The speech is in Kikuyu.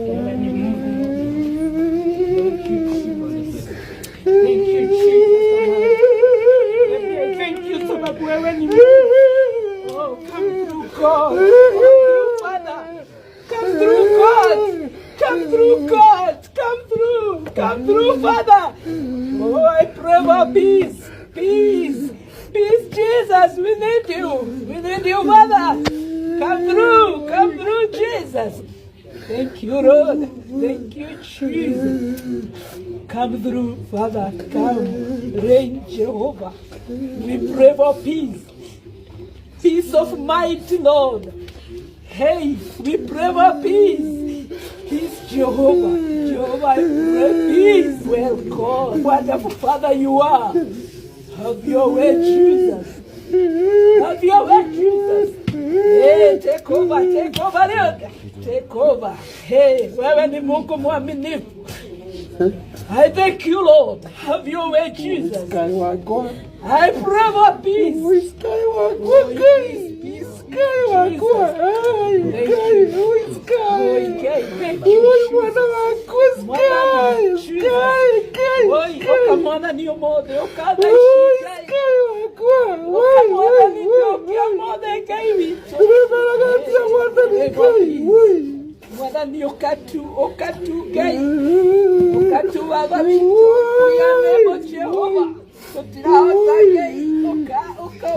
Wewe ni Mungu. Thank you, Jesus. Thank you, Jesus. Thank you sababu wewe ni Mungu. Oh, come through, God. Come through, Father. Come through, God. Come through, God. Come through. Come through, Father. Oh, I pray for peace. Peace. Peace, Jesus. We need you. We need you, Father. Come through. Come through, Jesus. Thank you, Lord. Thank you, Jesus. Come through, Father. Come. Reign, Jehovah. We pray for peace. Peace of mind, Lord. Hey, we pray for peace. Peace, Jehovah. Jehovah, I pray peace. Well, God, wonderful Father you are. Have your way, Jesus. Have your way, Jesus. Hey, take over, Lord. Take over. Hey, wewe ni Mungu mwaminifu. I thank you, Lord. Have your way, Jesus. Skywalker. I pray for peace. Skywalker. Peace, peace, Skywalker. Ay, Thank Sky, you. uy, Sky. Okay, thank you, Uy, Jesus. mwana wakwa Sky. Sky, Sky, Oi, Sky. oka mwathani ũmũthĩ ũka thaa Uy, ici Ngai. Sky wakwa. Ũka Uy, mwathani uy, uy, njokia uy. mothe Ngai witũ. Ndĩrĩmeraga mwathani Ngai. Uy. Mwathani ũka tu, ũka tu Ngai. Ũka tu baba witũ. We are able, Jehovah. Tũtirahota Ngai. Ũka, ũka.